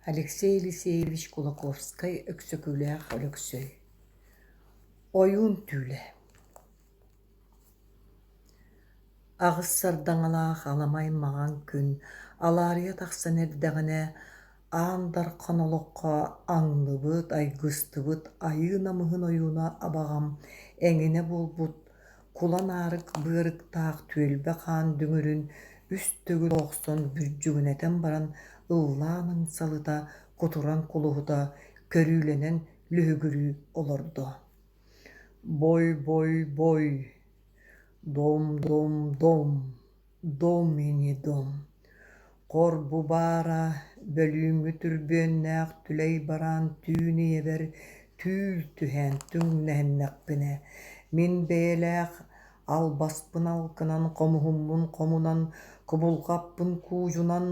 Алексей Елисеевич Кулаковскай-Өксөкүлээх Өлөксөй Ойуун түүлэ Аҕыс сардаҥалаах аламай маҥан күн алаарыйа тахсан эрдэҕинэ, Аан Дархан олоххо аҥныбыт, айгыстыбыт айыы намыһын ойууна абаҕам эҥинэ буолбут Кулан аарык быарыктаах түөлбэ хаан дүҥүрүн үс төгүл охсон бүддьүгүнэтэн баран ыллаан ыҥсалыта, кутуран кулуһута, көрүүлэнэн лүһүгүрүү олордо. «Бой-бой-бой, дом-дом-дом, дом и не дом, хор бу баара, бөлүүҥҥү түрбүөннээх түлэй бараан түүн ийэбэр түүл түһээн түҥнэһиннэхпинэ, мин бэйэлээх албаспын алкынан, хомуһуммун хомунан, кубулҕаппын куудьунан,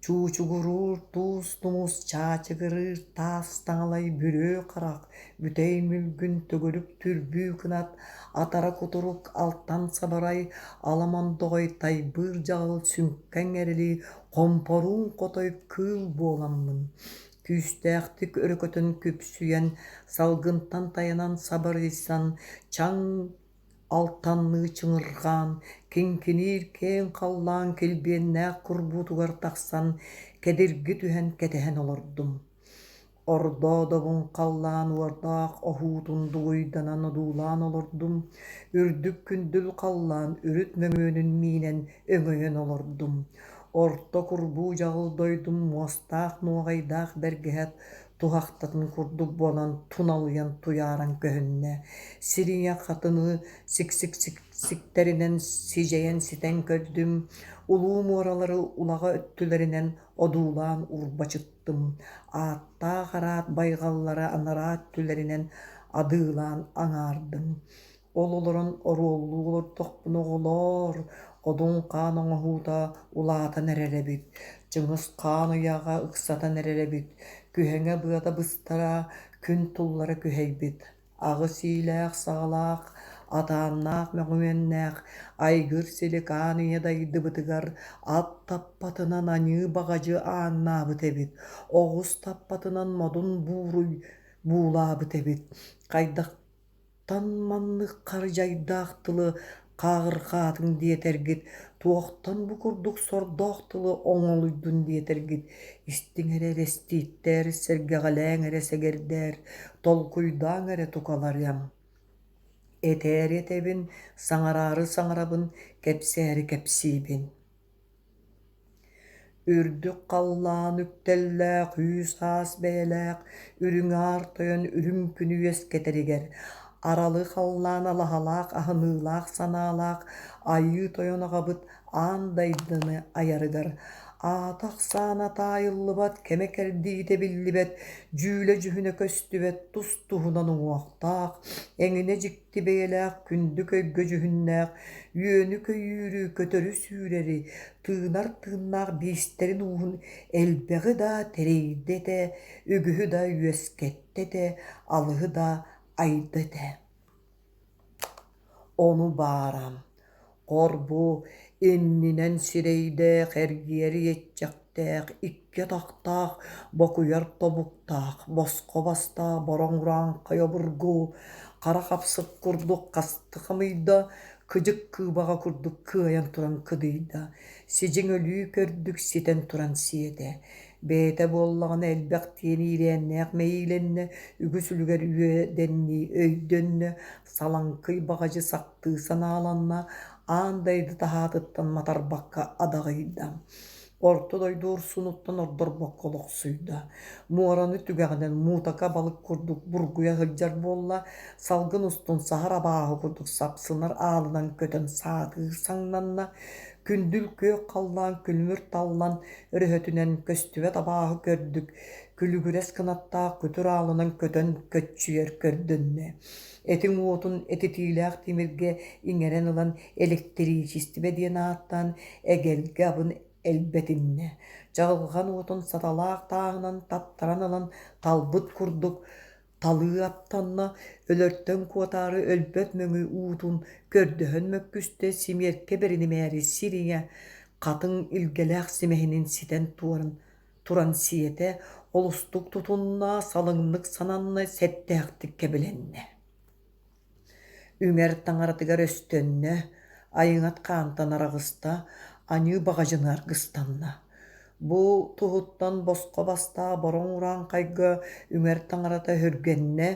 чуучугуруур туус тумус, чаачыгырыыр таас таҥалай бүрүө харах, бүтэй мүлгүн төгүрүк түрбүү кынат, атара кутурук алтан сабарай, аламондоҕой тайбыыр дьаҕыл сүҥкэҥ эрили хомпоруун хотой кыыл буоламмын, күүстээхтик өрөкөтөн күпсүйэн, салгынтан тайанан сабарыйсан, чаҥ алтанныы чыҥырҕаан, киҥкиниир киэҥ халлаан килбиэннээх курбуутугар тахсан, кэдирги түһэн кэтэһэн олордум. Ордоодобун халлаан уордаах оһуутун дугуйданан одуулаан олордум, үрдүк күндүл халлаан үрүт мөҥүөнүн миинэн өҥөйөн олордум. Орто курбуу дьаҕыл дойдум муостаах нуоҕайдаах бэргэһэт туһахтатын курдук буолан туналыйан туйааран көһүннэ. Сир ийэ хатыны сиксик-сиктэринэн сидьэйэн ситэн көрдүм, улуу муоралары улаҕа өттүлэринэн одуулаан урбачыттым, ааттаах араат байҕаллара анараа өттүлэринэн адыылаан аҥаардым. Ол олорон оруоллуу олордохпуна оҕолоор, Одун хаан оҥоһуута улаатан эрэр эбит, Чыҥыс хаан ыйааҕа ыксатан эрэр эбит, күһэҥэ быата быстара, күн туллара күһэйбит, аҕыс иилээх-саҕалаах, атааннаах мөҥүөннээх айгыр силик аан ийэ дайдыбытыгар ат таппатынан аньыы баҕадьы ааҥнаабыт эбит, оҕус таппатынан модун бууруй буулаабыт эбит, хайдах Тан маннык хардьайдаах тылы хааҕырҕаатыҥ диэтэргит, туохтан бу курдук сордоох тылы оҥолуйдун диэтэргит, истиҥ эрэ эрэстииттэр, сэргэҕэлээҥ эрэ сэгэрдээр, толкуйдааҥ эрэ тукаларыам. Этээри этэбин, саҥараары саҥарабын, кэпсээри кэпсиибин Үрдүк халлаан үктэллээх үүс-аас бэйэлээх үрүҥ аар тойон үрүҥ күнү үөскэтэригэр, аралы халлаан алаһалаах аһыныылаах санаалаах Айыы Тойон аҕабыт аан дайдыны айарыгар, аата-ахсаана таайыллыбат, кэмэ-кэрдиитэ биллибэт, дьүүлэ-дьүһүнэ көстүбэт тус-туһунан уҥуохтаах, эҥинэ дьикти Дьикти бэйэлээх күндү көйгө дьүһүннээх, үөнү-көйүүрү, көтөрү-сүүрэри, тыынар тыыннаах биистэрин ууһун элбэҕи да тэрийдэ этэ, үгүһү да үөскэттэ этэ, алыһы да айда этэ. Ону баара, Хор-бу иннинэн сирэйдээх эргийэр иэччэхтээх, икки атахтаах, бокуйар тобуктаах, босхо бастаах бороҥ урааҥхай обургу, хара хапсык курдук хаста хамыйда, кыдьык кыыбаҕа курдук кыайан туран кыдыйда, сидьиҥ өлүү көрдүк ситэн туран сиэтэ. Бэйэтэ буоллаҕына элбэх диэн иирээннээх мэйиилэннэ, үгүс үлүгэр үөдэннии өйдөннө, салаҥкый баҕадьы сахтыы санааланна, аан дайды таһаатыттан матарбакка адаҕыйда. Орто дойду урсунуттан ордорбокко олохсуйда. Муораны түгэҕинэн муутака балык курдук бургуйа сылдьар буолла, салгын устун саһар абааһы курдук сапсынар аалынан көтөн саатыыр саҥнанна, күндүл күөх халлаан күлүмүр таллан өрөһөтүнэн көстүбэт абааһы көрдүк, күлүгүрэс кынаттаах күтүр аалынан көтөн көччүйэр көрдөннө. Этиҥ уотун этитиилээх тимиргэ иҥэрэн ылан элэктэриичистибэ диэн ааттаан эгэлгэ абын элбэтиннэ. Чаҕылҕан уотун саталаах тааһынан таптаран ылан талбыт курдук талыы аттанна, өлөртөн куотаары өлбөт мөҥү уутун көрдөһөн мөккүстэ, симиэркэ бэринимээри сир ийэ хатыҥ илгэлээх симэһинин ситэн туоран. туран сиэтэ, олустук тутунна, салыҥнык сананна, сэттээхтик кэбилэннэ. Үҥэр таҥаратыгар өстөннө, айыҥат хаантан араҕыста, аньыы баҕадьыны аргыстанна. Бу туһуттан босхо бастаа бороҥ урааҥхайга үҥэр таҥарата өһүргэннэ,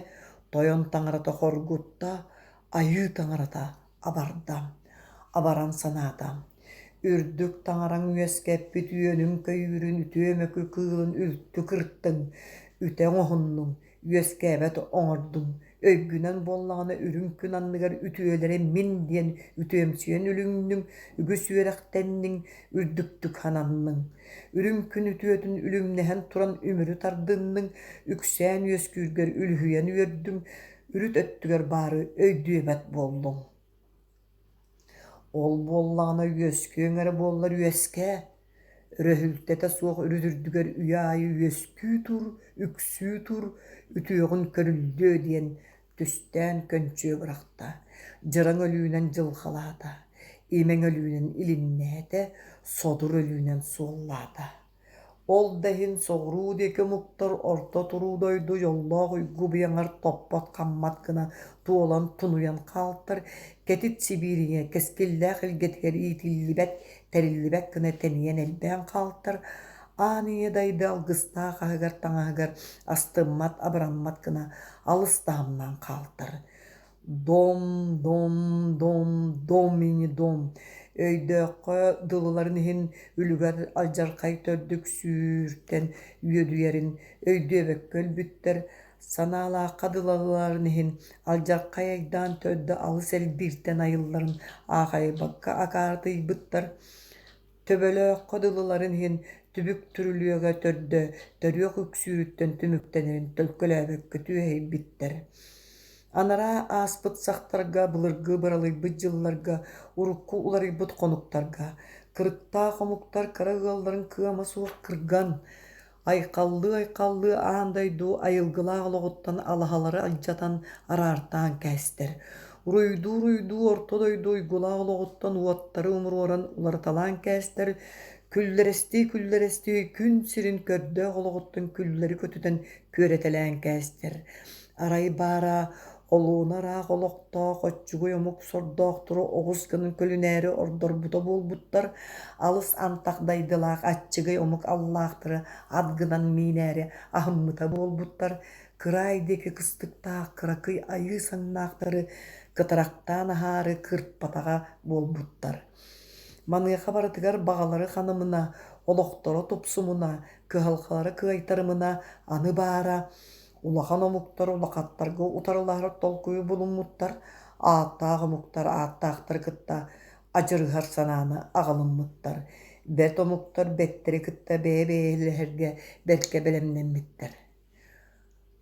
тойон таҥарата хоргутта, айыы таҥарата абарда, абаран санаата: Үрдүк таҥараҥ үөскэппит үөнүн-көйүүрүн үтүө-мөкү кыылын үлтү кыртыҥ, үтэ оҥоһуннуҥ, үөскээбэт оҥордуҥ, өйгүнэн буоллаҕына үрүҥ күн анныгар үтүөлэрэ мин диэн үтүөмсүйэн үлүҥнүҥ, үгүс үөрэхтэнниҥ, үрдүктүк сананныҥ. Үрүҥ күн үтүөтүн үлүмнэһэн туран үмүрү тардынныҥ, үксээн үөскүүргэр үлүһүйэн үөрдүҥ, үрүт өттүгэр баары өйдүөбэт буоллуҥ. Ол буоллаҕына үөскүөҥ эрэ буоллар үөскээ, өрөһүлтэтэ суох үрүт үрдүгэр үйэ аайы үөскүү тур, үксүү тур, үтүөҕүн көрүллүө диэн түстээн көнчүө бырахта, дьараҥ өлүүнэн дьылҕалаата, имэҥ өлүүнэн илиннээтэ, содур өлүүнэн суоллаата. Ол да иһин соҕуруу диэки омуктар орто туруу дойду дьоллоох уйгу быйаҥар топпот-хаммат гына туолан тунуйан хаалтар, кэтит Сибиириҥэ кэскиллээх илгэтигэр иитиллибэт, тэриллибэт гына тэнийэн элбээн хаалтар, аан ийэ дайды алгыстаах аһыгар-таҥаһыгар астыммат, абыраммат гына алыс таһымнаан хаалтар. Дом, дом, дом, дом и не дом өйдөөххө дылыларын иһин үлүгэр алдьархай төрдүк сүүртэн үөдүйэрин өйдүөбэккэ өлбүттэр, санаалаахха дылыларын иһин алдьархай айдаан төрдө алыс элбииртэн айылларын аахайбакка акаарытыйбыттар. Төбөлөөххө дылыларын иһин түбүк түрүлүөгэ төрдө төрүөх үксүүрүттэн түмүктэнэрин төлкөлөөбөккө түөһэйбиттэр. Анараа ааспыт сахтарга, былыргы быралыйбыт дьылларга, урукку уларыйбыт хонуктарга кырыктаах омуктар кыра ыалларын кыама суох кырган, Айхаллыы-айхаллыы аан дойду айылгылаах олоҕуттан алаһалары алдьатан, араартаан кээстэр. Уруйдуу-уруйдуу орто дойду уйгулаах олоҕуттан уоттары умуруоран уларыталаан кээстэр, күллэрэстии-күллэрэстии күн сирин көрдөөх олоҕуттан күллэри көтүтэн күөрэтэлээн кээстэр. Арай баара олуона ыраах олохтоох оччугуй омук сордоохтору оҕус гынан көлүнээри ордорбута буолбуттар, алыс антах дайдылаах аччыгый омук аллаахтары ат гынан миинээри аһыммыта буолбуттар, кыраай диэки кыстыктаах кыракый айыы саҥнаахтары кытарахтаан аһаары кырпатаҕа буолбуттар. Маныаха барытыгар баҕалары ханымына, олохторо тупсумуна, кыһалҕалара кыайтарымына аны баара Улахан омуктар улахаттарга утарылаһар толкуйу булуммуттар, ааттаах омуктар ааттаахтары кытта адьырыһар санааны аҕалыммыттар, бэрт омуктар бэттэри кытта бэйэ-бэйэлэһэргэ бэркэ бэлэмнэммиттэр.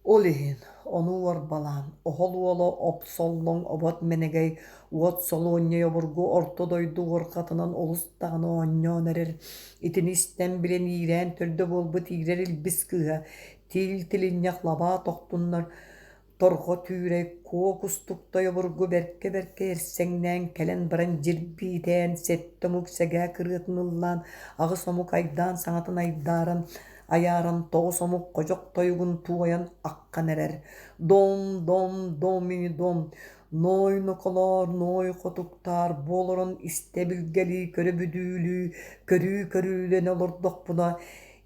Ол иһин ону уорбалаан, оһол уола Опсоллоҥ обот мэнэгэй уот солуонньай обургу орто дойду уорҕатынан олус даҕаны оонньоон эрэр, итини истэн билэн иирээн төрдө буолбут иирэр илбис кыыһа Тиил тилинньэх лабаа тохтуннар, торҕо түүрэй куо кустуктай обургу бэркэ-бэркэ эрсэҥнээн кэлэн баран дьирбиитээн, сэттэ омук сэгээ кырыатын ыллаан, аҕыс омук айдаан саҥатын айдааран, айааран, тоҕус омук ходьох тойугун туойан аххан эрэр: «Дом, дом, домини дом, ной ноколоор, ной хотуктаар, бу олорон истэ билгэлии, көрө бүдүүлүү, көрүү көрүүлэнэ олордохпуна,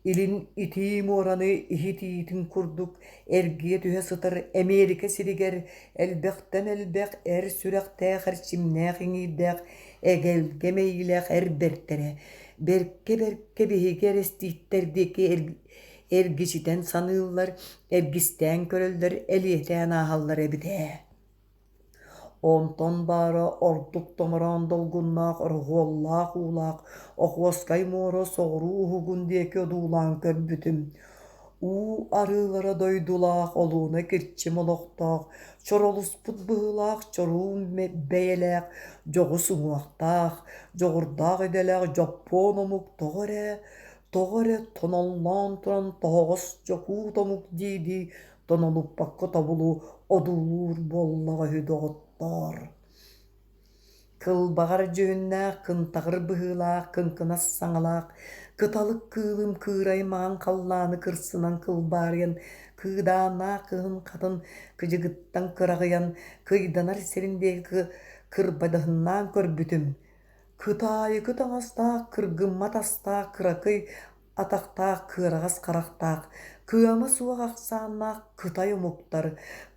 Илин итии муораны иһит иитин курдук эргийэ түһэ сытар Эмиэрикэ сиригэр элбэхтэн элбэх эр сүрэхтээх эрчимнээх иҥиирдээх эгэлгэ мэйиилээх эр бэртэрэ бэркэ-бэркэ биһиги эрэстииттэр диэки эргичитэн саныыллар, эргистээн көрөллөр, элиэтээн ааһаллар эбит ээ. Онтон баара ордук томороон долгуннаах ороһуоллаах уулаах Охуоскай муора соҕуруу уһугун диэки одуулаан көрбүтүм: уу арыылара дойдулаах олуона кирчим олохтоох, чоролуспут быһыылаах чоруун бэйэлээх, дьоҕус уҥуохтаах, дьоҕурдаах идэлээх дьоппуон омук тоҕо эрэ, тоҕо эрэ тоноллоон туран тоһоҕос дьокуут омук дии-дии тонолуппакка тобулу одуулуур буоллаҕа үһү доҕоттоор Кылбаҕар дьүһүннээх, кынтаҕыр быһыылаах, кыҥкынас саҥалаах, Кыталык кыылым кыырай маҥан халлааны кырсынан кылбаарыйан, кыыдааннаах кыһын хатын кыдьыгыттан кыраҕыйан, кыйданар сирин диэки кырбадаһыннаан көрбүтүм. Кытаайыкы таҥастаах, кыргыммат астаах кыракый атахтаах, кыараҕас харахтаах, кыама суох ахсааннаах кытай омуктар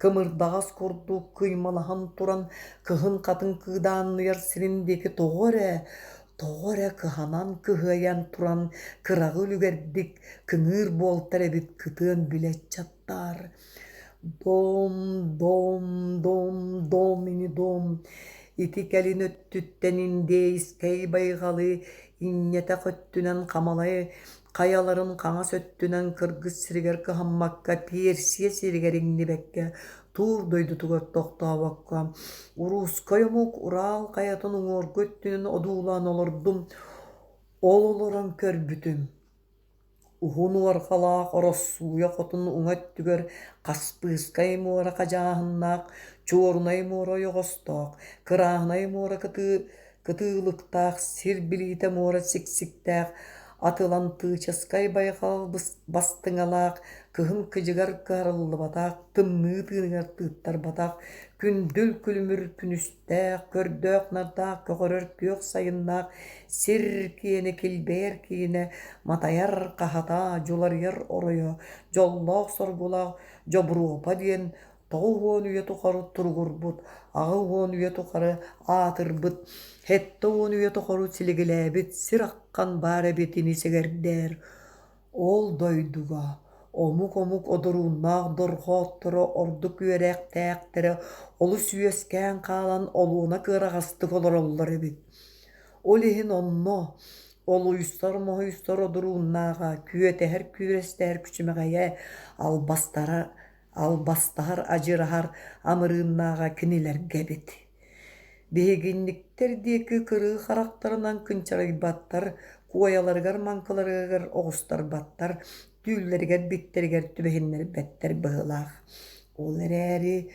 кымырдаҕас курдук кыймалаһан туран кыһын хатыҥ кыыдаанныйар сирин диэки тоҕо эрэ, тоҕо эрэ кыһанан кыһыайан туран кыраҕы үлүгэрдик кыҥыыр буолтар эбит кытыан билэ ыччаттаар Дом, дом, дом, дом ини дом, ити кэлин өттүттэн Индейскэй байҕалы инньэтэх өттүнэн Хамалай хайаларын хаҥас өттүнэн Кыргыз сиригэр кыһаммакка Персия сиригэр иҥнибэккэ Туур дойдутугар тохтообокко Уруускай омук Урал хайатын уҥуоргу өттүнэн одуулаан олордум, ол олорон көрбүтүм Уһун уорҕалаах Ороссууйа хотун уҥа өттүгэр Хаспыыскай муора хадьааһыннаах, Чуорунай муора ойоҕостоох, Кырааһынай муора кытыылыктаах, сир билиитэ муора сиксиктээх, Атылантыычаскай байҕал бастыҥалаах, кыһын кыдьыгар кыһарыллыбатах, тымныы тыыныгар тыыттарбатах, күндүл күлүмүр күнүс көрдөөх-нардаах көҕөрөр күөх сайыннаах сир киэнэ килбэйэр киинэ, матайар хаһата, дьуларыйар оройо, дьоллоох-соргулаах Дьобуруопа диэн 90 үйэ тухары туругурбут, 80 үйэ тухары аатырбыт, 70 үйэ тухары силигилээбит сир аххан баар эбит ини сэгэрдээр Ол дойдуга омук-омук одурууннаах дорҕоотторо ордук үөрэхтээхтэрэ олус үөскээн хаалан олуона кыараҕастык олороллор эбит. Ол иһин онно олуйсар-моһуйсар одурууннааҕа, күөтэһэр-күөрэстэһэр күчүмэҕэйэ, албастара албастаһар адьыраһар амырыыннааҕа кинилэргэ эбит. Биһигинниктэр диэки кырыы харахтарынан кынчарыйбаттар, куойаларыгар-маҥкыларыгар оҕустарбаттар, түүллэригэр-биттэригэр түбэһиннэрбэттэр быһыылаах. Ол эрээри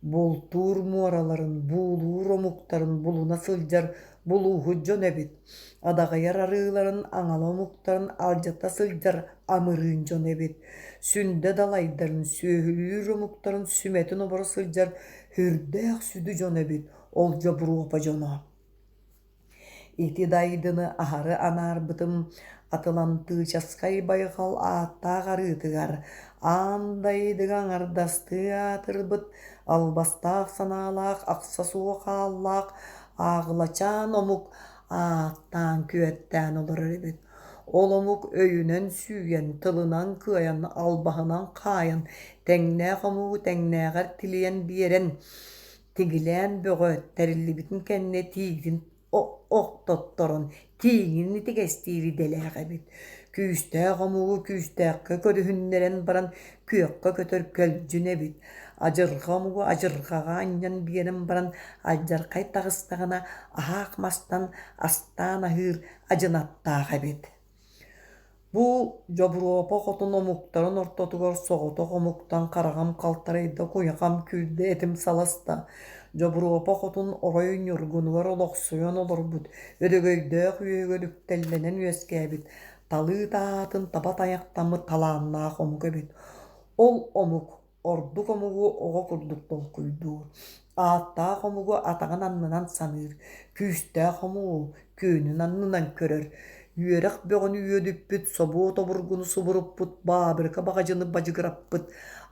бултуур муораларын, буулуур омуктарын булуна сылдьар булууһут дьон эбит, адаҕыйар арыыларын аҥала омуктарын алдьата сылдьар амырыын дьон эбит, сүндэ далайдарын, сүөһүлүүр омуктарын сүмэтин оборо сылдьар сүрдээх сүдү дьон эбит ол Дьобуруопа дьоно. Ити дайдыны аһары анаарбытым Атылантыычаскай байҕал ааттаах арыытыгар аан дайдыга аҥардастыы аатырбыт албастаах санаалаах ахса суох ааллаах ааҕылачаан омук ааттаан күөттээн олорор эбит. Ол омук өйүнэн сүүйэн, тылынан кыайан, албаһынан хаайан, тэҥнээх омугу тэҥнээҕэр тилийэн биэрэн, тигилээн бөҕө тэриллибитин кэннэ тиигин охтотторон тииҥин итигэстиир идэлээх эбит. Күүстээх омугу күүстээххэ көрүһүннэрэн баран күөххэ көтөр көлдьүн эбит. Адьырҕа омугу адьырҕаҕа анньан биэрэн баран алдьархай таҕыстаҕына аһаах мастан астаан аһыыр адьынаттаах эбит. Бу Дьобуруопа хотун омуктарын ортотугар соҕотох омуктан хараҕым халтарыйда, куйахам күүрдэ, этим саласта. Дьобуруопа хотун орой ньургунугар олохсуйан олорбут, өрөгөйдөөх үөһүгэр үктэллэнэн үөскээбит, талыы таһаатын таба тайахтаммыт талааннаах омук эбит. Ол омук Ордук омугу оҕо курдук толкуйдуур, ааттаах омугу атаҕын аннынан саныыр, күүстээх омугу күөнүн аннынан көрөр, үөрэх бөҕөнү үөдүппүт, собуот обургуну субуруппут, баабырыка баҕадьыны бадьыгыраппыт,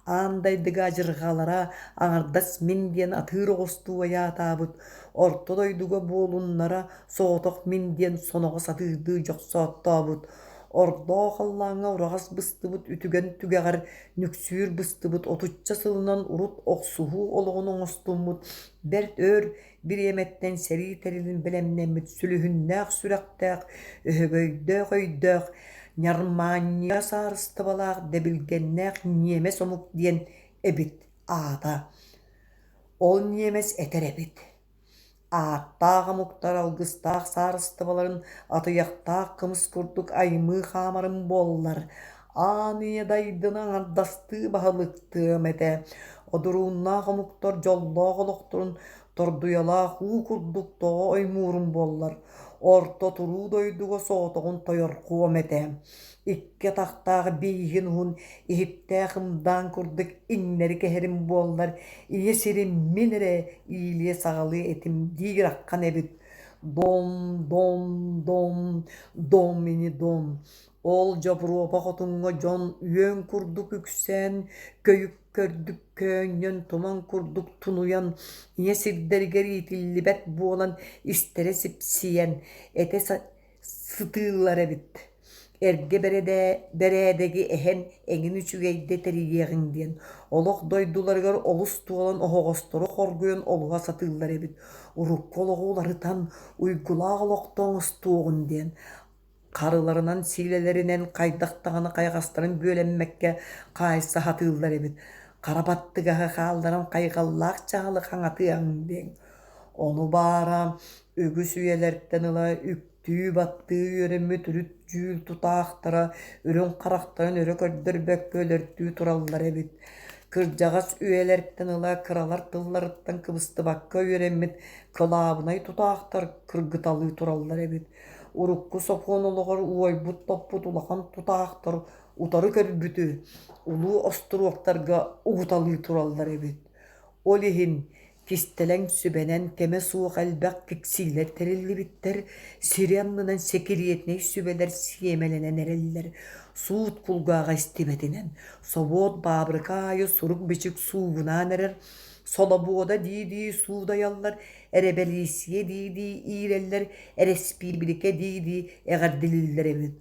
аан дайдыга адьырҕалара аҥардас мин диэн атыыр оҕустуу айаатаабыт, орто дойдуга буолуннара соҕотох мин диэн соноҕос атыырдыы дьохсооттообут, ордоох халлааҥҥа ураҕас быстыбыт үтүгэн түгэҕэр нүксүүр быстыбыт отучча сылынан урут охсуһуу олоҕун оҥостуммут бэрт өр бириэмэттэн сэрии тэрилин бэлэмнэммит сүлүһүннээх сүрэхтээх, өһөгөйдөөх өйдөөх, ньармаанньыйа саарыстыбалаах дэбилгэннээх ньиэмэс омук диэн эбит аата. Ол ньиэмэс этэр эбит Ааттаах омуктар алгыстаах саарыстыбаларын атыйахтаах кымыс курдук аймыы хаамарым буоллар, аан ийэ дайдыны аҥардастыы баһылыктыам этэ, одурууннаах омуктар дьоллоох олохторун тордуйалаах уу курдук тоҕо оймуурум буоллар. Орто туруу дойдуга соҕотоҕун тойорхуом этэ. Икки атахтаах бииһин уһун иһиттээх ымдаан курдук иҥнэри кэһэрим буоллар, ийэ сирим мин эрэ иилиэ-саҕалыа этим диир аххан эбит. Дом, дом, дом, дом ини дом. Ол Дьобуруопа хотуҥҥа дьон үөн курдук үксээн, көйүк көрдүк көөнньөн, туман курдук тунуйан, ийэ сирдэригэр иитиллибэт буолан истэрэ сипсийэн, этэ сытыыллар эбит. Эргэ бэрээдэги эһэн эҥин үчүгэйдэ тэрийиэҕиҥ диэн, олох дойдуларыгар олус туолан оһоҕостору хоргуйан олуһа сатыыллар эбит. Урукку олоҕу уларытан, уйгулаах олохто оҥостуоҕун диэн Харыларынан сиилэлэринэн хайдах даҕаны хайаҕастарын бүөлэммэккэ хаайса сатыыллар эбит, хара баттыгаһы хаалларан хайҕаллаах дьаһалы хаҥатыаҥ диэн. Ону баара үгүс үйэлэртэн ыла үктүү-баттыы үөрэммит үрүт дьүүл тутаахтара үрүҥ харахтарын өрө көрдөрбөккө өлөртүү тураллар эбит. Кырдьаҕас үйэлэртэн ыла кыралар тылларыттан кыбыстыбакка үөрэммит кылаабынай тутаахтар кыргыталыы тураллар эбит. Урукку сокуон олоҕор уойбут-топпут улахан тутаахтар утары көрбүтү улуу остуруоктарга угуталыы тураллар эбит. Ол иһин кистэлэҥ сүбэнэн кэмэ суох элбэх киксиилэр тэриллибиттэр, сири аннынан сэкириэтинэй сүбэлэр сиэмэлэнэн эрэллэр, суут кулгааҕа истибэтинэн, собуот баабырыка аайы сурук-бичик суугунаан эрэр, солобуода дии-дии суудайаллар, эрэбэлииссийэ дии-дии иирэллэр, эрэспиибиликэ дии-дии эҕэрдэлииллэр эбит.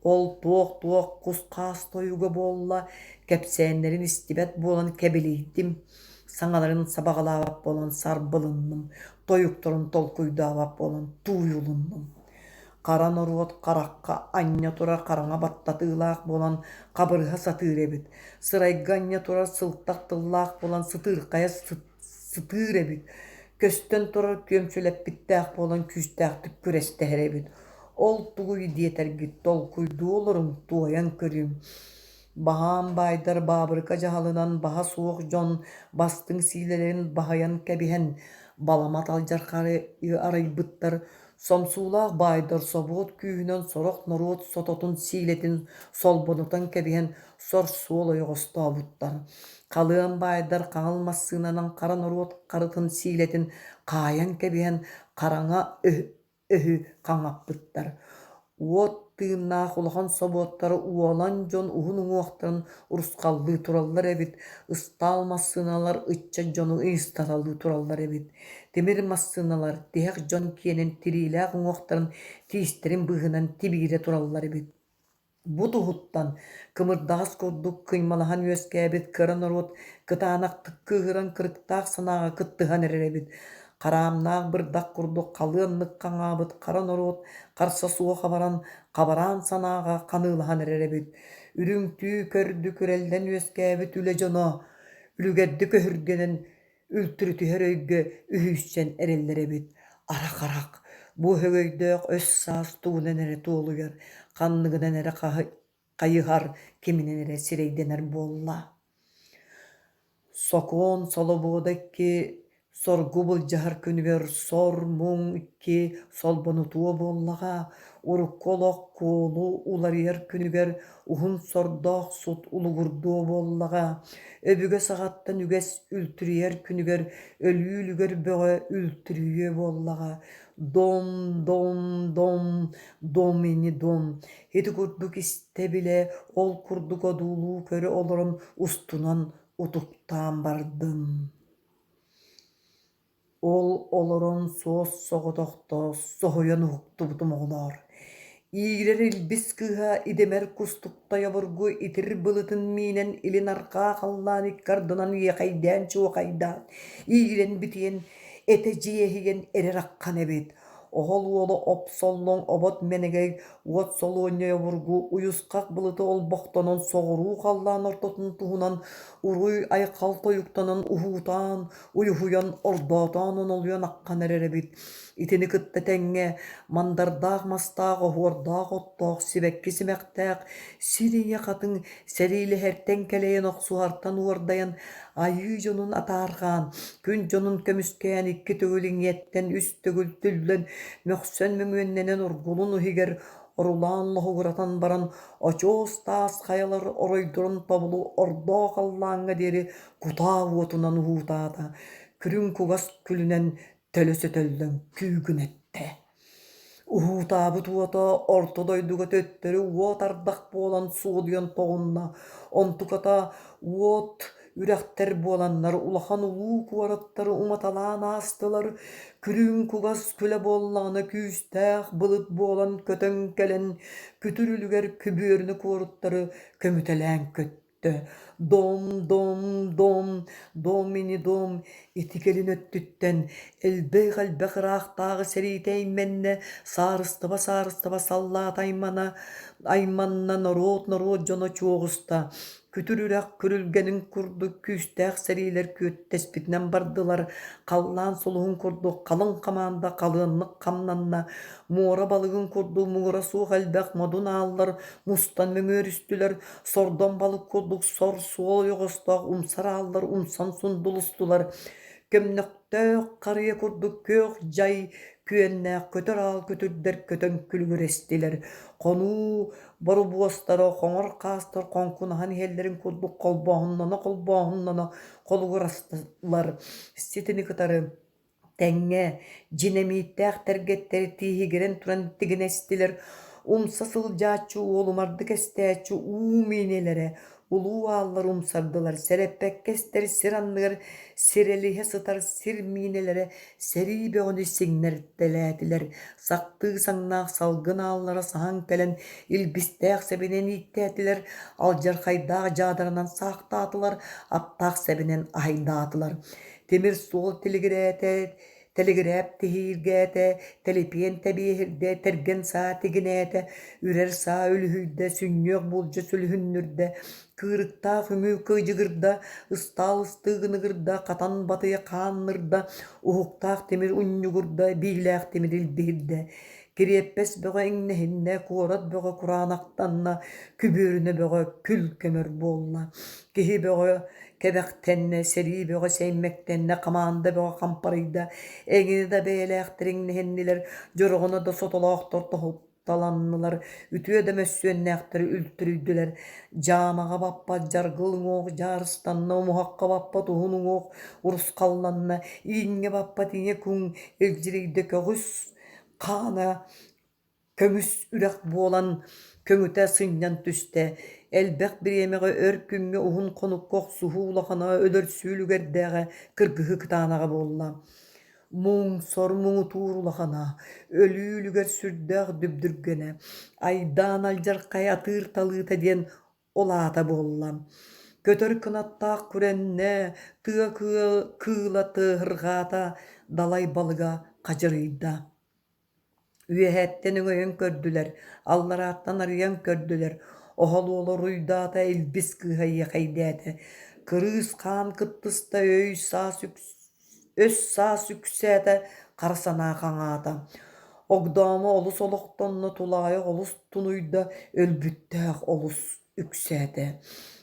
Ол туох-туох кус-хаас тойуга буолла, кэпсээннэрин истибэт буолан кэбилийдим, саҥаларын сабаҕалаабат буолан сарбылынным, тойуктарын толкуйдаабат буолан тууйулуннум. Хара норуот харахха анньа турар хараҥа баттатыылаах буолан хабырыһа сатыыр эбит, сырайга анньа турар сылтах тыллаах буолан сытыырхайа сытыыр эбит, көстөн турар күөмчүлэппиттээх буолан күүстээхтик күрэстэһэр эбит. Ол тугуй диэтэргит толкуйдуу олоруҥ, туойан көрүҥ. Баһаам баайдар баабырыка дьаһалынан баһа суох дьон бастыҥ сиилэлэрин баһыйан кэбиһэн, баламат алдьархайы арыйбыттар, сомсуулаах баайдар собуот күүһүнэн сорох норуот сототун сиилэтин солбонутан кэбиһэн сор-суол ойоҕостообуттар. Халыан баайдар хаҥыл массыынанан хара норуот харытын сиилэтин хаайан кэбиһэн хараҥа өһү хаҥаппыттар. Уот тыыннаах улахан собуоттары уолан дьон уһун уҥуохтарын урусхаллыы тураллар эбит, ыстаал массыыналар ыччат дьону ыйыстаталыы тураллар эбит. Тимир массыыналар тиһэх дьон киэнин тириилээх уҥуохтарын тиистэрин быыһынан тибиирэ тураллар эбит. Бу туһуттан кымырдаҕас курдук кыймалаһан үөскээбит кыра норуот кытаанахтык кыыһыран кырыктаах санааҕа кыттыһан эрэр эбит. Хараамнаах бырдах курдук халыаннык хаҥаабыт хара норуот харса суох абаран, хабараан санааҕа ханыылаһан эрэр эбит. Үрүҥ түү көрдүк үрэллэн үөскээбит үлэ дьоно үлүгэрдик өһүргэнэн үлтүрүтүһэр өйгө үһүйсэн эрэллэр эбит. Арах-арах, бу өһөгөйдөөх өс-саас тугунан эрэ туолуйар, ханныгынан эрэ хайыһар, киминэн эрэ сирэйдэнэр буолла. Сокуон солобуода икки соргу былдьаһар күнүгэр сор-муҥ икки солбонутуо буоллаҕа, урукку олох куолу уларыйар күнүгэр уһун сордоох сут улугурдуо буоллаҕа, өбүгэ саҕаттан үгэс үлтүрүйэр күнүгэр өлүү үлүгэр бөҕө үлтүрүйүө буоллаҕа. Дом, дом, дом, дом ини дом ити курдук истэ-билэ, ол курдук одуулуу көрө олорон устунан утуктаан бардым. Ол олорон суос-соҕотохто соһуйан уһуктубутум оҕолоор, иирэр илбис кыыһа идэмэр кустуктай обургу итир былытын миинэн илин арҕаа халлаан икки ардынан иэхэйдээн-чуохайдаан, иирэн битийэн, этэ дьиэһийэн эрэр аххан эбит Оһол уола опсоллоҥ обот мэнэгэй уот солуонньай обургу уйусхах былыты олбохтонон соҕуруу халлаан ортотун туһунан уруй-айхал тойуктанан уһуутаан, уйуһуйан, ордоотоон онолуйан аххан эрэр эбит. Итини кытта тэҥҥэ мандардаах мастаах, оһуордаах оттоох, сибэкки симэхтээх сир ийэ хатыҥ сэриилэһэртэн кэлэйэн охсуһартан уордайан айыы дьонун атаарҕаан, күн дьонун көмүскээн икки төгүл иҥиэттэн, үс төгүл түллэн, Мөхсөн мөҥүөннэнэн оргулун иһигэр орулаан лоһугуратан баран, очуос таас хайалар оройдорун тобулу ордоох халлааҥҥа диэри кутаа уотунан уһуутаата, күрүҥ кугас күлүнэн төлө сөтөллөн күүгүнэттэ. Уһуутаабыт уота орто дойдуга төттөрү уот ардах буолан суодуйан тоҕунна, онтуката уот үрэхтэр буоланнар улахан улуу куораттары уматалаан аастылар, күрүҥ кугас күлэ буоллаҕына күүстээх былыт буолан көтөн кэлэн күтүр үлүгэр күбүөрүнэ куораттары көмүтэлээн көттө. Дом, дом, дом, дом ини дом ити кэлин өттүттэн элбэх-элбэх ыраахтааҕы сэриитэ эймэннэ, саарыстыба-саарыстыба саллаата аймана, айманна норуот-норуот дьоно чуоҕуста, күтүр үрэх күрүлгэнин курдук күүстээх сэриилэр күөттэспитинэн бардылар, халлаан сулуһун курдук халыҥ хамаанда халыаннык хамнанна, муора балыгын курдук муҥура суох элбэх модун ааллар мустан мөҥүөрүстүлэр, Сордоҥ балык курдук сор суол ойоҕостоох умсар ааллар умсан сундулустулар, көмнөхтөөх харыйа курдук күөх дьай күөннээх көтөр аал күтүрдэр көтөн күлүгүрэстилэр, хонуу борубуостара хоҥор хаастар хоҥкунаһан иһэллэрин курдук холбооһуннана-холбооһуннана холугурастылар, ситини кытары Тэҥҥэ дьинэмииттээх тэргэттэри тииһигирэн туран тигинэстилэр, умса сылдьааччы уолумардык эстээччи уу миинэлэрэ улуу ааллар умсардылар, сэрэппэккэ эстэр сир анныгар сирэлиһэ сытар сир миинэлэрэ сэрии бөҕөнү сиҥнэртэлээтилэр, сахтыы саҥнаах салгын ааллара саһан кэлэн илбистээх сэбинэн ииктээтилэр, алдьархайдаах дьаадарынан саахтаатылар, аптаах сэбинэн аһайдаатылар. Тимир суол тилигирээтэ, тэлигирээп тиһииргээтэ, тэлипиэн тэбиэһирдэ, тэргэн саа тигинээтэ, үрэр саа үлүһүйдэ, сүнньүөх булдьа сүлүһүннүрдэ, кыырыктаах үҥүү кыдьыгырда, ыстаал ыстыыгыныгырда, хатан батыйа хааннырда, уһуктаах тимир унньугурда, биилээх тимир илбиһирдэ. Кириэппэс бөҕө иҥнэһиннэ, куорат бөҕө кураанахтанна, күбүөрүнэ бөҕө күл-көмөр буолла. Киһи бөҕө Кэбэхтэннэ, сэрии бөҕө сэймэктэннэ, хамаанда бөҕө хампарыйда, эҥинэ да бэйэлээхтэр иҥнэһиннилэр, дьороҕоно да сотолоохтор тоһутталаннылар, үтүө да мөссүөннээхтэр үлтүрүйдүлэр, дьаамаҕа баппат дьаргыл уҥуох дьаарыстанна, умуһахха баппат уһун уҥуох урусхалланна, ииҥҥэ баппат ийэ куҥ илдьирийдэ көҕүс хаана Көмүс үрэх буолан көҥүтэ сынньан түстэ, элбэх бириэмэҕэ өр күҥҥэ уһун хонукка охсуһуу улахана өлөрсүү үлүгэрдээҕэ кыргыһыы кытаанаҕа буолла. Муҥ, сор муҥутуур улахана, өлүү үлүгэр сүрдээх дүбдүргэнэ, айдаан алдьархай атыыр талыыта диэн ол аата буолла. Көтөр кынаттаах күрэннэ, тыа кыыла тыаһырҕаата, далай балыга хадьырыйда. Үөһэттэн өҥөйөн көрдүлэр, алларааттан арыйан көрдүлэр, оһол уола уруйдаата, илбис кыыһа иэхэйдээтэ, кырыыс хаан кыттыста, өй-саас өс-саас үксээтэ, хара санаа хаҥаата. Огдоомо олус олохтонно, тулаайах олус тунуйда, өлбүттээх олус үксээтэ.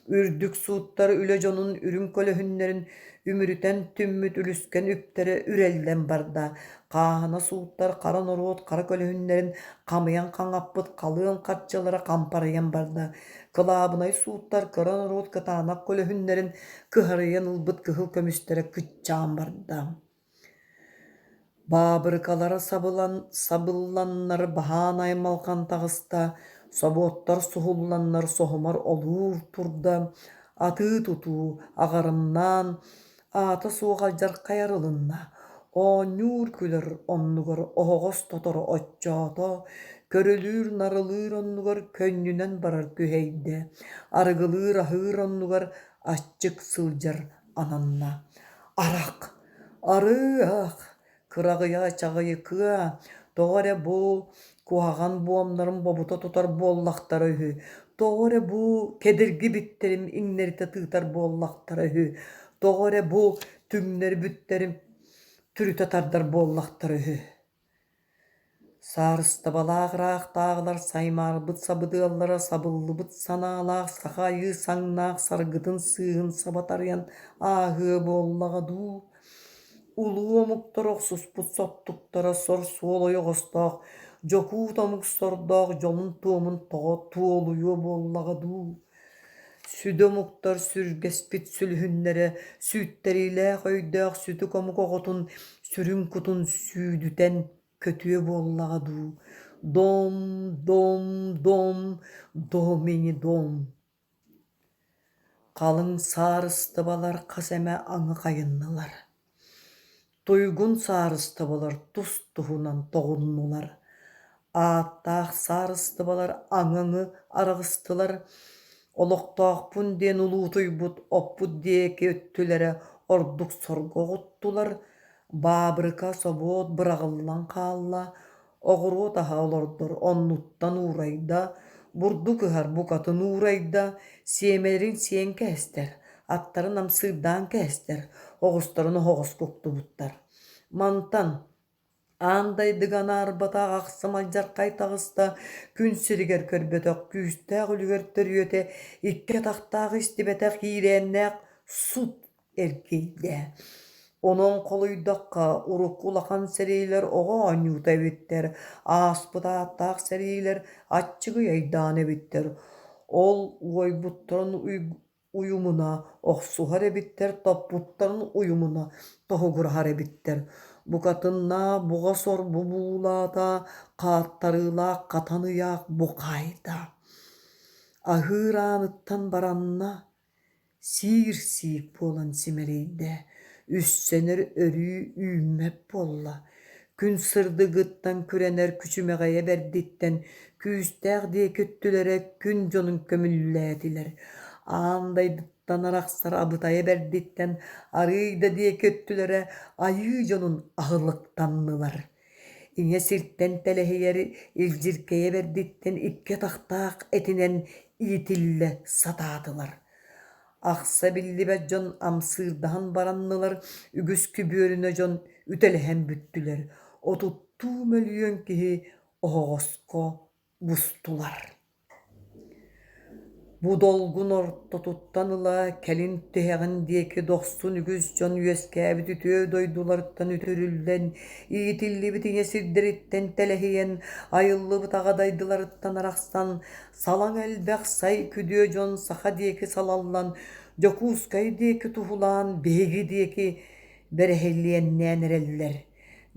Үрдүк сууттар үлэ дьонун үрүҥ көлөһүннэрин үмүрүтэн түммүт үлүскэн үптэрэ үрэллэн барда. Хааһына сууттар хара норуот хара көлөһүннэрин хамыйан хаҥаппыт халыан харчылара хампарыйан барда. Кылаабынай сууттар кыра норуот кытаанах көлөһүннэрин кыһарыйан ылбыт кыһыл көмүстэрэ кыччаан барда. Баабырыкалара сабылан сабылланнар баһаан аймалҕан таҕыста, собуоттар суһулланнар соһумар олуур турда, атыы-тутуу аҕарымнаан, аата суох алдьархай арылынна, оонньуур-күлэр оннугар оһоҕос тоторо оччоото, көрүлүүр-нарылыыр оннугар көнньүнэн барар күһэйдэ, арыгылыыр-аһыыр оннугар аччык сылдьар ананна. Арах, арыах, кыраҕыйа чаҕыйыкыа, тоҕо эрэ бу куһаҕан буомнарын бобута тутар буоллахтара үһү, тоҕо эрэ бу кэдирги биттэрим иҥнэритэ тыытар буоллахтара үһү, тоҕо эрэ бу түҥнэри бүттэрим түрүтэ тардар буоллахтара үһү Саарыстыбалаах ыраахтааҕылар саймаарбыт сабыдыаллара сабыллыбыт санаалаах саха айыы саҥнаах саргытын сыыһын саба тарыйан ааһыа буоллаҕа дуу? Улуу омуктар охсуспут соттуктара сор суол ойоҕостоох, дьокуут омук сордоох дьолун-туомун тоҕо туолуйуо буоллаҕа дуу? Сүдү омуктар сүргэспит сүлүһүннэрэ сүүйтэриилээх өйдөөх сүтүк омук оҕотун сүрүн-кутун сүүдүтэн көтүө буоллаҕа дуу? Дом, дом, дом, домини дом Халыҥ саарыстыбалар хас эмэ аҥы хайыннылар, туйгун саарыстыбалар тус-туһунан тоҕуннулар, ааттаах саарыстыбалар аҥы-аҥы араҕыстылар, олохтоохпун диэн улуутуйбут оппут диэки өттүлэрэ ордук сорго оҕуттулар, баабырыка, собуот быраҕыллан хаалла, Оҕуруот аһа олордор оннуттан уурайда, бурдук ыһар букатын уурайда, сиэмэлэрин сиэн кээстэр, аттарын амсыырдаан кээстэр, оҕустарын оһоҕоско уктубуттар. Мантан аан дайдыга анаарбатах ахсым алдьархай таҕыста, күн сиригэр көрбөтөх күүстээх үлүгэр төрүөтэ икки атахтаах истибэтэх иирээннээх сут эргийдэ. Онон холуйдахха, урукку улахан сэриилэр оҕо оонньуута эбиттэр, ааспыт ааттаах сэриилэр аччыгый айдаан эбиттэр. Ол уойбуттарын уйумуна охсуһар эбиттэр, топпуттарын уйумуна тоһугураһар эбиттэр. Букатыннаах буҕа сорбу буулаата, хааттарыылаах хатан ыйаах бу хаайда. Аһыыр ааныттан баранна, Сиир-сиик буолан симэлийдэ, үссэнэр өрүү үүммэт буолла, күн сырдыгыттан күрэнэр күчүмэҕэйэ бэрдиттэн күүстээх диэки өттүлэрэ күн дьонун көмүллээтилэр, аан дайдыттан арахсар абытайа бэрдиттэн арыый да диэки өттүлэрэ айыы дьонун аһылыктаннылар. Ийэ сиртэн тэлэһийэр илдьиркэйэ бэрдиттэн икки атахтаах этинэн иитиллэ сатаатылар. Ахса биллибэт дьон амсыырдаһан бараннылар, үгүс күбүөрүнэ дьон үтэлэһэн бүттүлэр, отуттуу мөлүйүөн киһи оһоҕоско бустулар. Бу долгун ортотуттан ыла кэлин тиһэҕин диэки дохсун үгүс дьон үөскээбит үтүө дойдуларыттан үтүрүллэн, иитиллибит ийэ сирдэриттэн тэлэһийэн, айыллыбыт аҕа дайдыларыттан арахсан, салаҥ элбэх сай күдүө дьон саха диэки салаллан, Дьокуускай диэки туһулаан биһиги диэки бэрэһилиэннээн эрэллэр.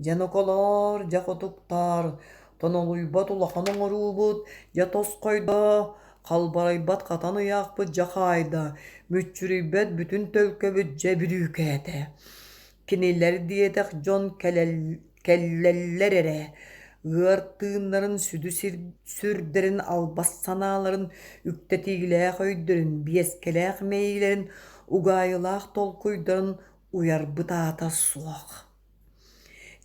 Дьэ ноколоор, дьэ хотуктаар, тонолуйбат улахан оҥоруубут, дьэ тосхойдо, халбарыйбат хатан ыйаахпыт дьэ хаайда, мүччүрүйбэт бүтүн төлкөбүт дьэ бүрүүкээтэ. Кинилэр диэтэх дьон кэллэллэр эрэ, ыар тыыннарын сүдү сүрдэрин албас санааларын, үктэтиилээх өйдөрүн, биэскэлээх мэйиилэрин, угаайылаах толкуйдарын уйарбыт аата суох.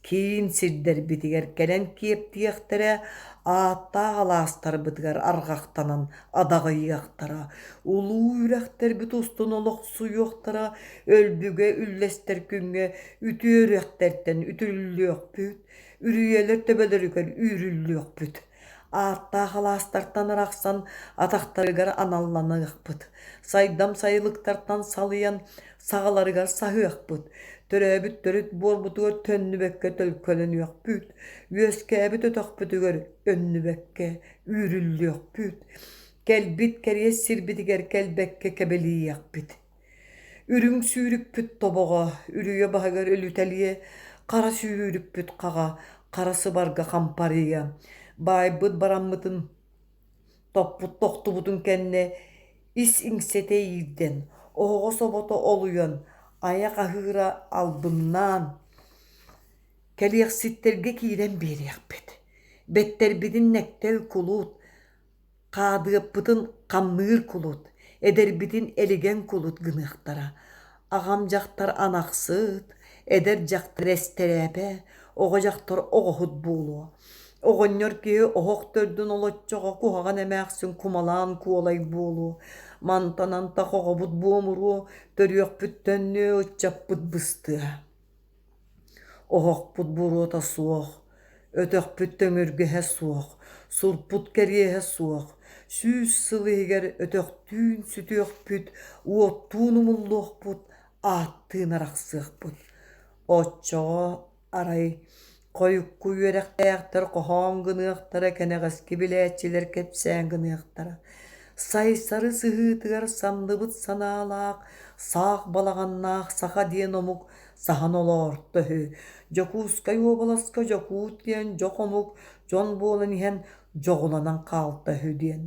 Киин сирдэрбитигэр кэлэн киэптиэхтэрэ, ааттаах алаастарбытыгар арҕахтанан адаҕыйыахтара, улуу үрэхтэрбит устун олохсуйуохтара, өлбүгэ үллэстэр күҥҥэ үтүө үрэхтэртэн үтүрүллүөхпүт, үрүйэлэр төбөлөрүгэр үүрүллүөхпүт. Ааттаах алаастартан арахсан атахтарыгар аналланыахпыт, сайдам сайылыктартан салыйан саҕаларыгар саһыахпыт, төрөөбүт төрүт буорбутугар төннүбэккэ төлкөлөнүөхпүт, үөскээбит өтөхпүтүгэр өннүбэккэ үүрүллүөхпүт, кэлбит кэриэс сирбитигэр кэлбэккэ кэбилийиэхпит. Үрүҥ сүүрүкпүт тобоҕо үрүйэ баһыгар өлүтэлиэ, хара сүүрүкпүт хаҕа хара сыбарга хампарыйа, баайбыт бараммытын топпут тохтубутун кэннэ ис иҥсэтэ иирдэн, оһоҕос обото олуйан, айах аһыыра албыннаан, кэлиэхситтэргэ киирэн биэриэхпит, бэттэрбитин нэктэл кулут, Хаадыаппытын хамныыр кулут, эдэрбитин элигэн кулут гыныахтара. Аҕам дьахтар анахсыт, эдэр дьахтар эстэрээпэ, оҕо дьахтар оҕоһут буолуо. Оҕонньор киһи оһох төрдүн олоччоҕо куһаҕан эмээхсин кумалаан куолай буолуо. Мантан антах оҕобут буомуруо, төрүөхпүт төннүө, ыччаппыт быстыа. Оһохпут буруота суох, өтөхпүт төҥүргэһэ суох, сурпут кэриэһэ суох, 100 сыл иһигэр өтөхтүүн сүтүөхпүт, уоттуун умуллуохпут, ааттыын арахсыахпыт. Оччоҕо арай хойукку үөрэхтээхтэр хоһоон гыныахтара, кэнэҕэски билээччилэр кэпсээн гыныахтара. Сайсары сыһыытыгар самныбыт санаалаах, саах балаҕаннаах саха диэн омук саһан олоорто үһү. Дьокуускай уобаласка дьокуут диэн дьох омук дьон буолан иһэн дьоҕуланан хаалта үһү диэн.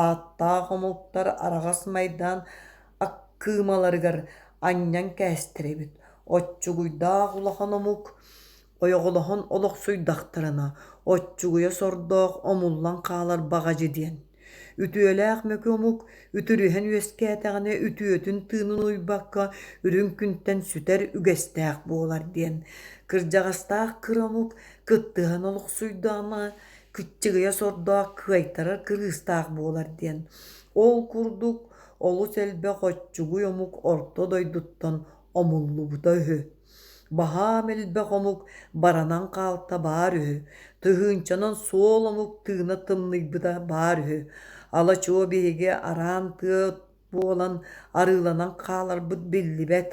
Ааттаах омуктар араҕас майдаан аккыымаларыгар анньан кээстэр эбит. Оччугуйдаах улахан омук ойоҕолоһон олохсуйдахтарына, оччугуйа сордоох омуллан хаалар баҕадьы диэн. Үтүөлээх мөкү омук үтүрүһэн үөскээтэҕинэ үтүөтүн тыынын уйбакка үрүҥ күнтэн сүтэр үгэстээх буолар диэн. Кырдьаҕастаах кыра омук кыттыһан олохсуйдаҕына кыччыгыйа сордоох кыайтарар кырыыстаах буолар диэн. Ол курдук олус элбэх оччугуй омук орто дойдуттан омуллубута үһү. Баһаам элбэх омук баранан хаалта баар үһү, тыһыынчанан суол омук тыына тымныйбыта баар үһү. Ала-чуо биһиги араан тыа буолан арыыланан хааларбыт биллибэт.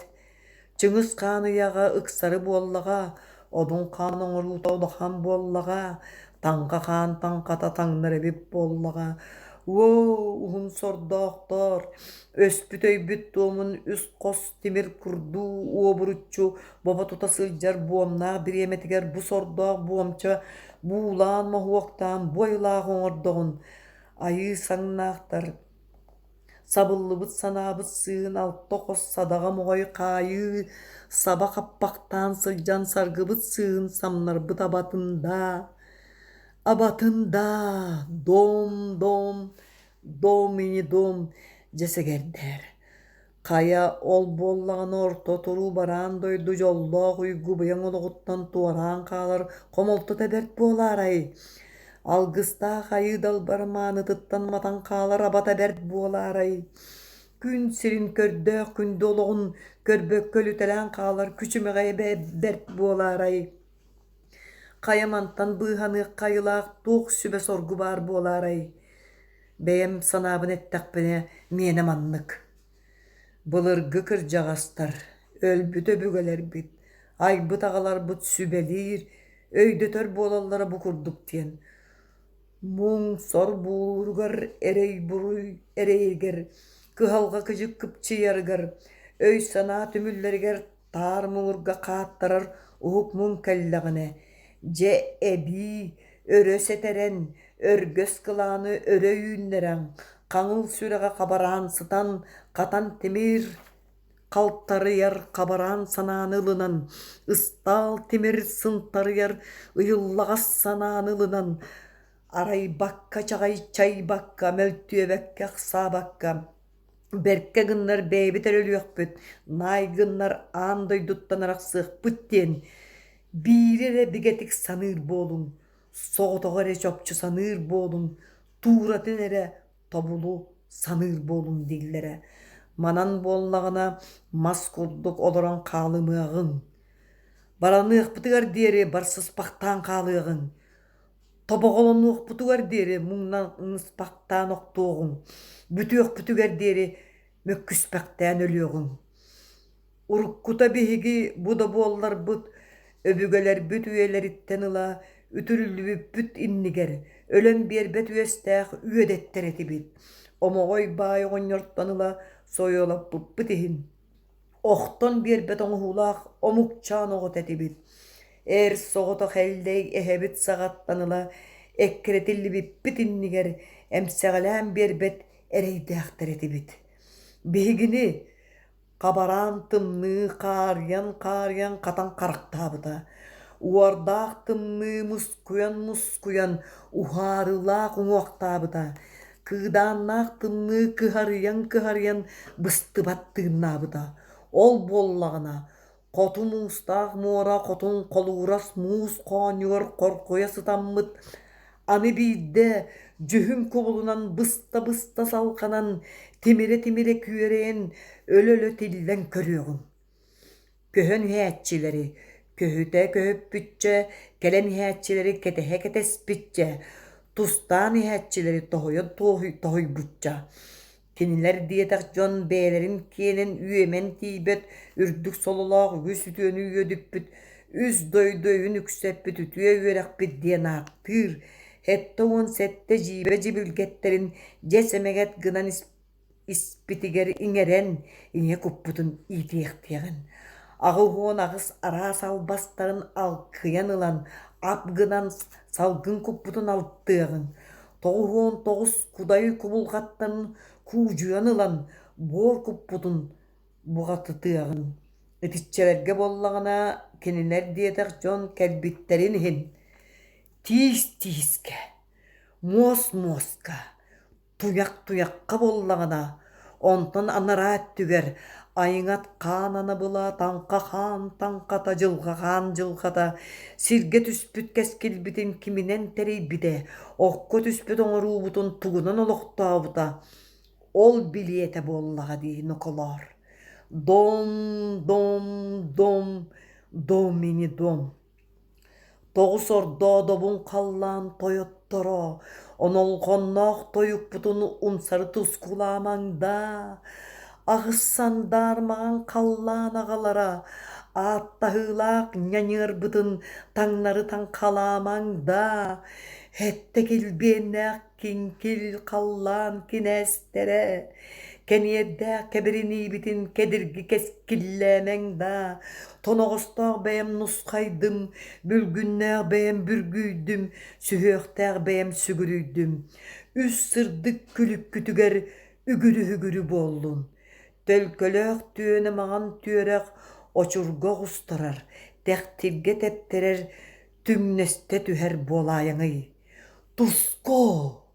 Чыҥыс Хаан ыйааҕа ыксары буоллаҕа, Одун Хаан оҥоруута улахан буоллаҕа, Таҥха Хаан таҥхата таҥнар эбит буоллаҕа. Уо, уһун сордоохтор, өспүт өйбүт туомун үс хос тимир курдуу уобуруччу бобо тута сылдьар буомнаах бириэмэтигэр бу сордоох буомча буулаан моһуоктаан бу айылаах оҥордоҕун айыы саҥнаахтар Сабыллыбыт санаабыт сыыһын алта хос садаҕа моҕой хаайыы саба хаппахтаан сылдьан саргыбыт сыыһын самнарбыт абатын даа, абатын даа, дом, дом, дом и не дом дьэ сэгэрдээр Хайа, ол буоллаҕына орто туруу бараан дойду дьоллоох уйгу быйаҥ олоҕуттан туораан хаалар хомолтото бэрт буолаарай? Алгыстаах айыы далбар маанытыттан матан хаалар абата бэрт буолаарай? Күн сирин көрдөөх күндү олоҕун көрбөккө өлүтэлээн хаалар күчүмэҕэйэ бэрт буолаарай? Хайа мантан быыһаныахха айылаах туох сүбэ-соргу баар буолаарай? Бэйэм санаабын эттэхпинэ, миэнэ маннык. Былыргы кырдьаҕастар, өлбүт өбүгэлэрбит, айбыт аҕаларбыт сүбэлиир, өйдөтөр буолаллара бу курдук диэн. Муҥ-сор буулууругар, эрэй-буруй эрэйигэр, кыһалҕа-кыдьык кыпчыйарыгар, өй-санаа түмүллэригэр таар муҥурга хааттарар уһук муҥ кэллэҕинэ, дьэ эбии өрө сэтэрэн, өргөс кылааны өрө үүннэрэн, хаҥыл сүрэҕэ хабараан сытан, хатан тимир халтарыйар хабараан санааны ылынан, ыстаал тимир сынтарыйар ыйыллаҕас санааны ылынан, арайбакка чаҕайчайбакка, мөлтүөбэккэ ахсаабакка Бэркэ гыннар бэйэбит эрэ өлүөхпүт, наай гыннар аан дойдуттан арахсыахпыт диэн биири эрэ бигэтик саныыр буолуҥ, соҕотоҕу эрэ чопчу саныыр буолуҥ, тууратын эрэ тобулу саныыр буолуҥ дииллэрэ. Манан буоллаҕына мас курдук олорон хаалымыаҕыҥ. Бараныахпытыгар диэри барсыспахтаан хаалыаҕыҥ. Тобоҕолонуохпутугар диэри муҥнаныспахтаан охтуоҕуҥ, бүтүөхпүтүгэр диэри мөккүспэхтээн өлүөҕүҥ. Уруккута биһиги бу да буолларбыт, өбүгэлэрбит үйэлэриттэн ыла үтүрүллүбүппүт иннигэр өлөн биэрбэт үөстээх үөдэттэр этибит. Омоҕой баай оҕонньортон ыла сойуолаппыппыт иһин охтон биэрбэт оҥоһуулаах омукчаан оҕото этибит. Эр соҕотох Эллэй эһэбит саҕаттан ыла эккирэтиллибиппит иннигэр эмсэҕэлээн биэрбэт эрэйдээхтэр этибит. Биһигини хабараан тымныы хаарыйан-хаарыйан хатан харахтаабыта. Уордаах тымныы мускуйан-мускуйан уһаарылаах уҥуохтаабыта. Кыыдааннаах тымныы кыһарыйан-кыһарыйан быстыбат тыыннаабыта. Ол буоллаҕына, хоту муустаах муора хотун холуурас муус хоонньугар хоргуйа сытаммыт, аны биирдэ дьүһүн кубулунан быста-быста салҕанан, тимирэ-тимирэ күөрэйэн өлө-өлө тиллэн көрүөҕүҥ. Көһөн иһээччилэри көһүтэ көһүппүччэ, кэлэн иһээччилэри кэтэһэ кэтэспиччэ, тустаан иһээччилэри тоһуйа тоһуйбучча. Кинилэр диэтэх дьон бэйэлэрин киэнин үөмэн тиийбэт үрдүк сололоох үгүс үтүөнү үөдүппүт, үс дойду өйүн үксэппит үтүө үөрэхпит диэн ааттыыр, 77 дьиибэ дьибилгэттэрин дьэс эмэгэт гынан испитигэр иҥэрэн, ийэ куппутун иитиэхтиэҕин. 88 араас албастарын алкыйан ылан, ап гынан салгын куппутун алтыаҕыҥ. 99 кудай кубулҕаттан куудьуйан ылан, буор куппутун буҕатытыаҕыҥ. Итиччэлэргэ буоллаҕына, кинилэр диэтэх дьон кэлбиттэрин иһин тиис тиискэ, муос муоска, Туйах туйахха буоллаҕына, онтон анараа өттүгэр айыҥат хаан анабыла, таҥха хаан таҥхата, дьылҕа хаан дьылҕата, сиргэ түспүт кэскилбитин киминэн тэрийбитэ, окко түспүт оҥоруубутун тугунан олохтообута, ол билиэтэ буоллаҕа дии ноколоор. Дом, дом, дом, домини дом. Тоҕус ордоодобун халлаан тойотторо, онолҕонноох тойукпутун умсары тускулаамаҥ даа, аҕыс сандаар маҥан халлаан аҕалара, ааттаһыылаах ньаньыарбытын таҥнары таҥхалаамаҥ даа, эттэ килбиэннээх Киҥкил халлаан кинээстэрэ, кэниэрдээх кэбириниибитин кэдирги кэскиллээмэҥ даа, тоноҕостоох бэйэм нусхайдым, бүлгүннээх бэйэм бүргүйдүм, сүһүөхтээх бэйэм сүгүрүйдүм, үс сырдык күлүккүтүгэр үгүрү-үгүрү буоллун. Төлкөлөөх түөнэ маҥан түөрэх очурга оҕустарар, тэхтиргэ тэптэрэр түҥнэстэ түһэр буолаайаҥый Туску!